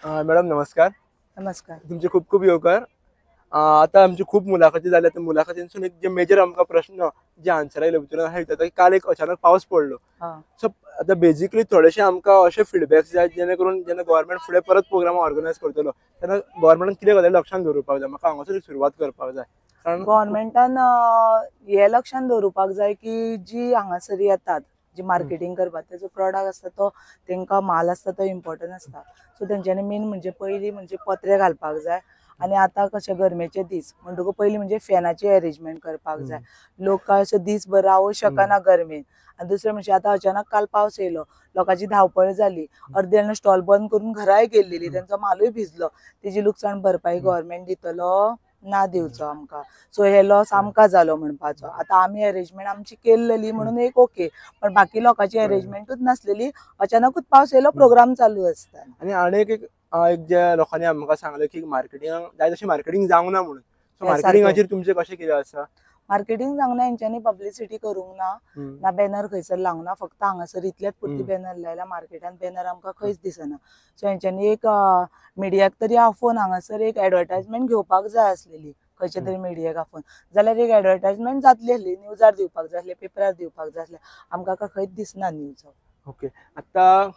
Madam नमस्कार. नमस्कार. तुमचे खूप खूप येवकार. आता आमची खूप मुलाखती जाल्या, त्या मुलाखतींसून एक जे मेजर आमकां प्रश्न जे आन्सर आयले भितर आसा विचारता की काल एक अचानक पावस पडलो. सो आता बेजिकली थोडेशे आमकां अशे फिडबॅक्स जाय जेणे करून जेन्ना गव्हर्मेंट फुडें परत प्रोग्राम ऑर्गनायज करतलो तेन्ना गव्हर्मेंटान कितें गजाली लक्षांत दवरपाक जाय, म्हाका हांगासर एक सुरवात करपाक जाय. कारण गव्हर्मेंटान हे लक्षांत दवरुपाक जाय की जी हांगासर येतात जी मार्केटिंग करपाक तेजो प्रोडक्ट आसता तो तेंकां माल आसता तो इम्पॉर्टंट आसता. सो तेंच्यांनी मेन म्हणजे पयलीं म्हणजे पत्रे घालपाक जाय. आनी आतां कशें गरमेचे दीस म्हणटकूच पयलीं म्हणजे फॅनाची अरेंजमेंट करपाक जाय. लोक काय अशें दीसभर रावूंक शकना गरमेन. आनी दुसरें म्हणजे आतां अचानक काल पावस येयलो, लोकांची धांवपळ जाली, अर्दे जाण स्टॉल बंद करून घराय गेल्लेली, तेंचो मालूय भिजलो, तेजी लुकसाण भरपाई गव्हर्मेंट दितलो ना दिवचो आमकां. सो हे लॉस आमकां जालो म्हणपाचो. आतां आमी अरेंजमेंट आमची केल्लेली म्हणून एक ओके, पण बाकी लोकांची अरेंजमेंटूच नासलेली. अचानकूच पावस येयलो, प्रोग्राम चालू आसता. आनी आनी एक एक जे लोकांनी आमकां सांगलें की मार्केटिंगाक जाय तशें मार्केटिंग जावंक ना म्हणून, सो मार्केटिंगाचेर तुमचें कशें कितें आसा? मार्केटिंग जावंक ना, हेंच्यांनी पब्लिसिटी करूंक ना, ना बॅनर खंयसर लावंक ना, फक्त हांगासर इतलेच पुरती बॅनर लायला, मार्केटान बॅनर आमकां खंयच दिसना. सो हेंच्यांनी एक मिडियाक तरी आफोवन हांगासर एक एडवर्टायजमेंट घेवपाक जाय आसलेली, खंयच्या तरी मिडियाक आफोवन जाल्यार एक एडवर्टायजमेंट जातली आसली, न्यूजार दिवपाक जाय आसले, पेपरार दिवपाक जाय आसले, आमकां काय खंयच दिसना न्यूज. ओके, आतां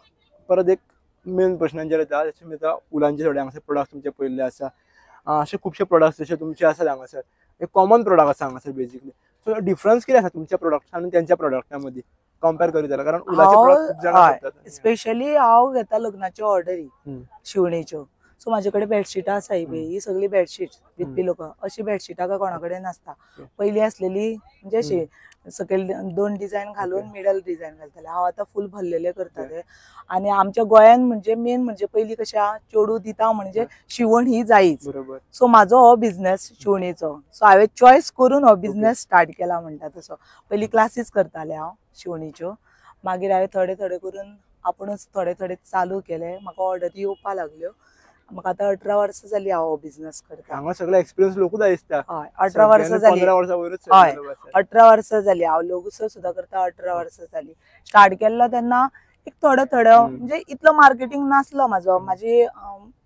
परत एक मेन प्रश्नांचेर येता, जशें आतां उलांचे थोडे हांगासर प्रोडक्ट तुमचे पयल्ले आसा, अशे खुबशे प्रोडक्ट्स जशे तुमचे आसात हांगासर, एक कॉमन प्रोडक्ट आसा हांगासर बेजिकली. सो डिफरन्स कितें आसा तुमच्या प्रोडक्टा आनी तेंच्या प्रोडक्टा मदीं कंपेर करीत जाल्यार? कारण उलाचे प्रोडक्ट खूब जाणां सोदतात. स्पेशली हांव घेता लग्नाच्यो ऑर्डरी शिवणेच्यो. सो म्हाजे कडेन बेडशिटां आसा, ही सगळी बेडशीट विथ पिलो कवर, अशी बेडशिटां काय कोणा कडेन नासता. पयलीं आसलेली म्हणजे अशी सकयल दोन डिजायन घालून मिडल डिजायन घालताले, हांव आतां फूल भरलेले करता ते. आनी आमच्या गोंयान म्हणजे मेन म्हणजे पयलीं कशें आहा, चेडूं दिता म्हणजे शिवण ही जायच. सो म्हाजो हो बिजनेस शिवणेचो, सो हांवें चॉयस करून हो बिजनेस स्टार्ट केला म्हणटा तसो. पयलीं क्लासीस करताले हांव शिवणेच्यो, मागीर हांवें थोडे थोडे करून आपुणूच थोडे थोडे चालू केले, म्हाका ऑर्डरी येवपाक लागल्यो. म्हाका आतां 18 वर्सां जाली हांव हो बिजनेस करता. हांगा सगळे एक्सपिरियन्स लोकूच दिसता. हय, 18 वर्सां जाली. 15 वर्सां वयरूच. हय, 18 वर्सां जाली हांव लोकूच सुद्दां करता. 18 वर्सां जाली. स्टार्ट केल्लो तेन्ना एक थोडो थोडो म्हणजे इतलो मार्केटिंग नासलो म्हाजो, म्हाजी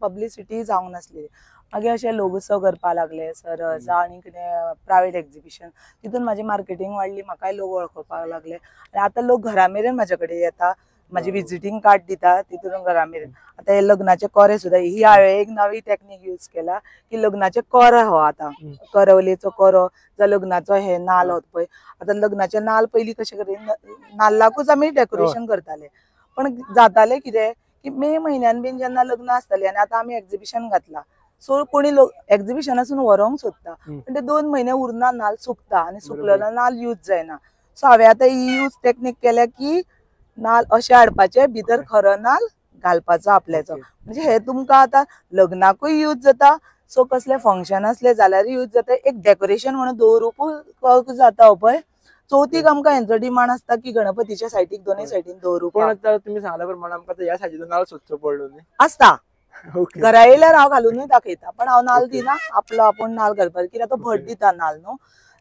पब्लिसिटी जावंक नासली. मागीर अशें लोकउत्सव करपाक लागले सरस आनी कितें प्रायवेट एक्झिबिशन, तितून म्हाजी मार्केटिंग वाडली, म्हाकाय लोक वळखुपाक लागले. आनी आतां लोक घरा मेरेन म्हाजे कडेन येता, म्हाजी विजिटींग कार्ड दिता तितून घरा मेरेन. आतां हे लग्नाचे कोरे सुद्दां ही हांवें एक नवी टॅक्नीक यूज केला की लग्नाचे कोरो हो आतां करवलेचो कोरो जावं लग्नाचो हे नाल हो पळय, आतां लग्नाचे नाल पयलीं कशें करी नाल्लाकूच आमी डेकोरेशन करताले, पण जाताले कितें की मे म्हयन्यान बीन जेन्ना लग्न आसताली, आनी आतां आमी एक्झिबिशन घातला, सो कोणी लोक एक्झिबिशनासून व्हरोंक सोदता, पण ते 2 म्हयने उरना, नाल सुकता आनी सुकलेलो नाल यूज जायना. सो हांवें आतां ही यूज टॅक्नीक केल्या की नाल अशें हाडपाचे, भितर खरो नाल घालपाचो आपल्याचो, म्हणजे हे तुमकां आतां लग्नाकूय यूज जाता, सो कसले फंक्शन आसले जाल्यार यूज जाता, एक डेकोरेशन म्हणून दवरूपूय जाता. पळय चवथीक आमकां हेंचो डिमांड आसता की गणपतीच्या सायडीक दोनूय सायडीन दवरूप. पण आतां तुमी सांगल्या प्रमाणे आमकां ह्या सायडीचो नाल सोदचो पडलो न्ही. आसता, घरा येयल्यार हांव घालुनूय दाखयता, पण हांव नाल दिना, आपलो आपूण नाल घालपाक, कित्याक तो भट दिता नाल न्हू,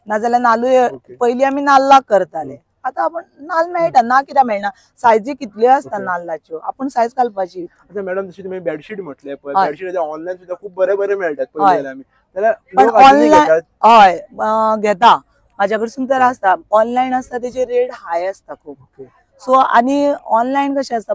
नाजाल्यार नालूय पयलीं आमी नाल्लाक करताले, आतां आपूण नाल मेळटा ना, कित्याक मेळना, सायजी कितल्यो आसता नाल्लाच्यो, आपूण सायज घालपाची. आतां मॅडम जशें तुमी बेडशीट म्हटलें पळय, बेडशीट ऑनलायन सुद्दां खूब बरे बरे मेळटात पळयले आमी, पण ऑनलायन हय घेता म्हाज्या कडसून तर आसता, ऑनलायन आसता तेजे रेट हाय आसता खूब. सो आनी ऑनलायन कशें आसता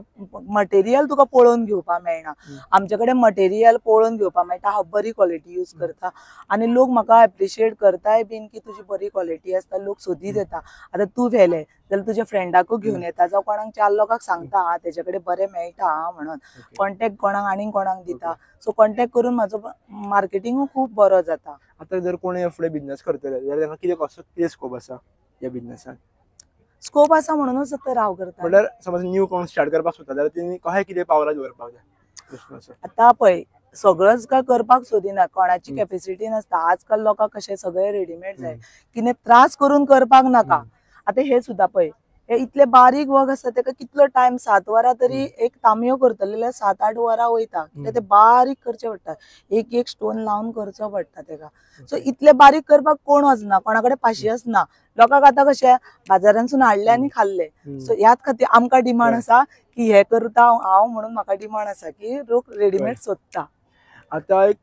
मटेरियल तुका पळोवन घेवपाक मेळना, आमचे कडेन मटेरियल पळोवन घेवपाक मेळटा, हांव बरी क्वॉलिटी यूज करता आनी लोक म्हाका एप्रिशिएट करताय बीन की तुजी बरी क्वॉलिटी आसता, लोक सोदीत येता. आतां तूं व्हेलें जाल्यार तुज्या फ्रेंडाकूय घेवन येता, जावं कोणाक 4 लोकांक सांगता तेजे कडेन बरें मेळटा म्हणून, कॉन्टेक्ट कोणाक आनीक कोणाक दिता. सो कॉन्टेक्ट करून म्हाजो मार्केटिंगूय खूब बरो जाता. आतां जर कोणी फुडें बिजनेस करतले जाल्यार तांकां कितें कसो कितें स्कोप आसा ह्या बिजनेसान? स्कोप आसा म्हणूनच तर हांव करता. म्हणल्यार समज न्यू कोण स्टार्ट करपाक सोदता जाल्यार तेणी कशें कितें पावलां दवरपाक जाय? आतां पळय सगळंच काय करपाक सोदिना, कोणाची कॅपेसिटी नासता. आजकाल लोकांक कशें सगळें रेडीमेड जाय, कितें त्रास करून करपाक नाका. आतां हे सुद्दां पळय हे इतले बारीक वर्क आसता तेका कितलो टायम 7 वरां तरी एक तांबयो करतले जाल्यार 7-8 वरां वयता, कित्याक ते बारीक करचे पडटा, एक एक स्टोन लावन करचो पडटा तेका. सो इतले बारीक करपाक कोण वचना, कोणा कडेन पाशियेंस ना. लोकांक आतां कशें बाजारांतसून हाडले आनी खाल्ले. सो ह्याच खातीर आमकां डिमांड आसा की हे करता हांव म्हणून म्हाका डिमांड आसा की लोक रेडीमेड सोदता. आतां एक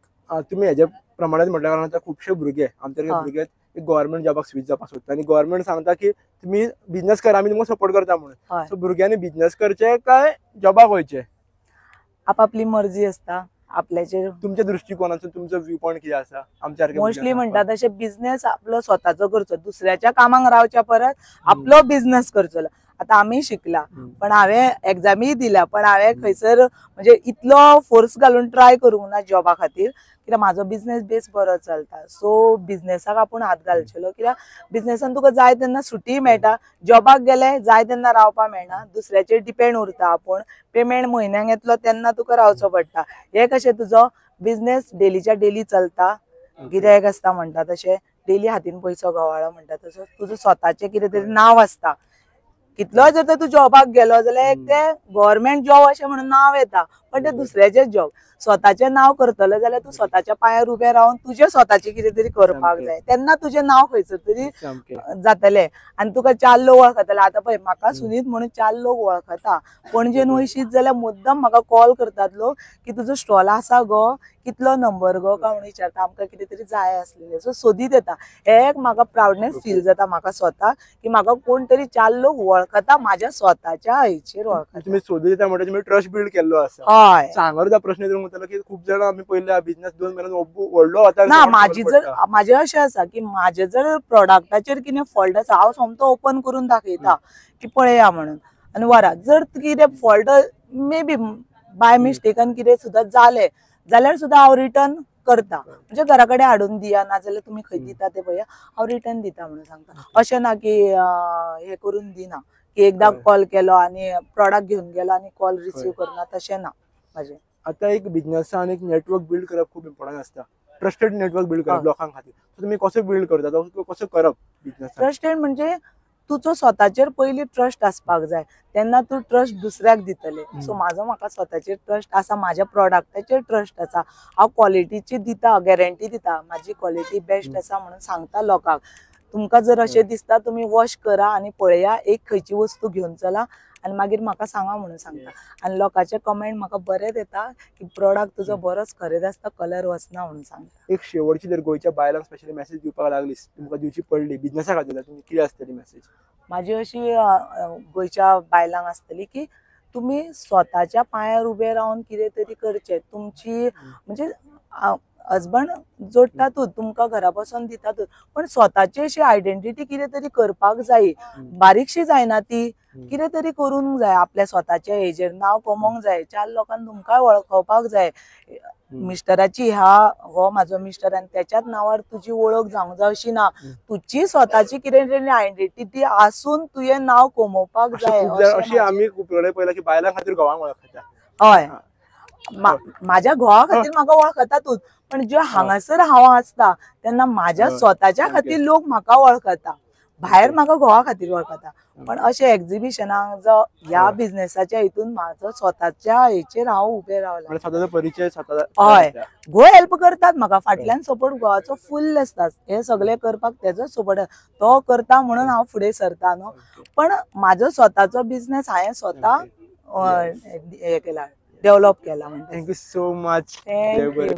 तुमी हेज्या प्रमाणात म्हटल्या कारणान आतां खुबशे भुरगे आमचे भुरगे गव्हर्मेंट जॉबाक स्विच जावपाक सोदता आनी गव्हर्मेंट सांगता की तुमी बिजनेस करा, आमी तुमकां सपोर्ट करता म्हणून. सो भुरग्यांनी बिजनेस करचे काय जॉबाक वयचे? आपापली मर्जी आसता आपल्याचेर. तुमच्या दृष्टिकोनातून तुमचो व्यू पॉयंट कितें आसा? आमच्या मोस्टली म्हणटा तशें बिजनेस आपलो स्वताचो करचो, दुसऱ्याच्या कामाक रावच्या परत आपलो बिजनेस करचो. आतां आमी शिकला पण हांवें एग्जामीय दिल्या, पण हांवें खंयसर म्हणजे इतलो फोर्स घालून ट्राय करूंक ना जॉबा खातीर, कित्याक म्हाजो बिजनेस बेस बरो चलता. सो बिजनेसाक आपूण हात घालचेलो, कित्याक बिजनेसान तुका जाय तेन्ना सुटी मेळटा, जॉबाक गेले जाय तेन्ना रावपाक मेळना, दुसऱ्याचेर डिपेंड उरता आपूण, पेमेंट म्हयन्याक येतलो तेन्ना तुका रावचो पडटा. हे कशें तुजो बिजनेस डेलीच्या डेली चलता, गिरायक आसता म्हणटा तशें डेली हातीन पयसो गवाळो म्हणटा तसो तुजो स्वताचें कितें तरी नांव आसता. कितलोय जर तूं जॉबाक गेलो जाल्यार एक ते गव्हर्मेंट जॉब अशें म्हणून नांव येता, पण ते दुसऱ्याचें जॉब. स्वताचें नांव करतलो जाल्यार तूं स्वताच्या पांयार उबें रावन तुजें स्वताचें कितें तरी करपाक जाय, तेन्ना तुजें नांव खंयसर तरी जातलें आनी तुका 4 लोक वळखतले. आतां पळय म्हाका सुनीत म्हणून 4 लोक वळखता, पणजेन वयशीत जाल्यार मुद्दम म्हाका कॉल करतात लोक की तुजो स्टॉल आसा गो, कितलो नंबर गो काय म्हणून विचारता, आमकां कितें तरी जाय आसलेलें. सो सोदीत येता. हें एक म्हाका प्रावडनेस फील जाता म्हाका स्वता की म्हाका कोण तरी 4 लोक वळखता, म्हाज्या स्वताच्या हेचेर वळखता. तुमी सोदीत येता म्हणटा तुमी ट्रस्ट बिल्ड केल्लो आसा. हय, हांगा प्रश्न येता की खूब जाणां आमी पयले बिजनेस 2 म्हयन्यान व्हडलो जाता ना. म्हाजी जर म्हाजें अशें आसा की म्हाजे जर प्रोडक्टाचेर कितें फॉल्ट आसा हांव सोमतो ओपन करून दाखयता की पळया म्हणून आनी व्हरा. जर कितें फॉल्ट मे बी बाय मिस्टेकान कितें सुद्दां जालें जाल्यार सुद्दां हांव रिटर्न करता, म्हणजे घरा कडेन हाडून दिया, नाजाल्यार तुमी खंय दिता ते पळया, हांव रिटर्न दिता म्हणून सांगता. अशें ना की हें करून दिना की एकदां कॉल केलो आनी प्रोडक्ट घेवन गेलो आनी कॉल रिसीव करना, तशें ना म्हाजें. आतां एक बिजनेसान एक नेटवर्क बिल्ड करप खूब इम्पॉर्टंट आसता, ट्रस्टेड नेटवर्क बिल्ड करप लोकां खातीर. तुमी कसो बिल्ड करता, कसो करप बिजनेस? ट्रस्टेड म्हणजे तुजो स्वताचेर पयलीं ट्रस्ट आसपाक जाय, तेन्ना तूं ट्रस्ट दुसऱ्याक दितले. सो म्हाजो म्हाका स्वताचेर ट्रस्ट आसा, म्हाज्या प्रोडक्टाचेर ट्रस्ट आसा, हांव क्वॉलिटीची दिता, गॅरंटी दिता, म्हाजी क्वॉलिटी बेस्ट आसा म्हणून सांगता लोकांक. तुमकां जर अशें दिसता तुमी वॉश करा आनी पळया, एक खंयची वस्तू घेवन चला आनी मागीर म्हाका सांगा म्हणून सांगता. आनी लोकांचे कमेंट म्हाका बरें येता की प्रोडक्ट तुजो बरोच खरेंच आसता, कलर वचना म्हणून सांगता. एक शेवटची जर गोंयच्या बायलांक स्पेशली मेसेज दिवपाक लागली, तुमकां दिवची पडली बिजनेसा खातीर, तुमी कितें आसतली मेसेज? म्हाजी अशी गोंयच्या बायलांक आसतली की तुमी स्वताच्या पांयार उबे रावन कितें तरी करचें. तुमची म्हणजे हजबंड जोडटातूच, तुमकां घरा बसून दितातूच, पण स्वताची अशी आयडेंटिटी कितें तरी करपाक जाय, बारीकशी जायना ती, कितें तरी करूंक जाय आपल्या स्वताच्या हेजेर, नांव कमोवंक जाय, 4 लोकांक तुमकांय वळखोवपाक जाय. मिस्टराची ह्या हो म्हाजो मिस्टर आनी त्याच्याच नांवार तुजी वळख जावंक जाय अशी ना, तुजी स्वताची कितें तरी आयडेंटिटी आसून तुवें नांव कमोवपाक जाय. अशी आमी खूब कडेन पळयलां की बायलां खातीर घोवांक वळखता. हय, म्हाज्या घोवा खातीर म्हाका वळखतातूच, पण ज्यो हांगासर हांव आसता तेन्ना म्हाज्या स्वताच्या खातीर लोक म्हाका वळखता, भायर म्हाका घोवा खातीर वळखता. पण अशें एक्झिबिशनाक जो ह्या बिजनेसाच्या हितून म्हाजो स्वताच्या हेचेर हांव उबें रावलां. स्वताचो परिचय स्वता. हय, घोव हेल्प करतात म्हाका, फाटल्यान सपोर्ट घोवाचो फूल आसता, हे सगळें करपाक तेजो सपोर्ट, तो करता म्हणून हांव फुडें सरता न्हू. पण म्हाजो स्वताचो बिजनेस हांवें स्वता हे केला, डेव्हलप केला. Thank you so much. Thank you.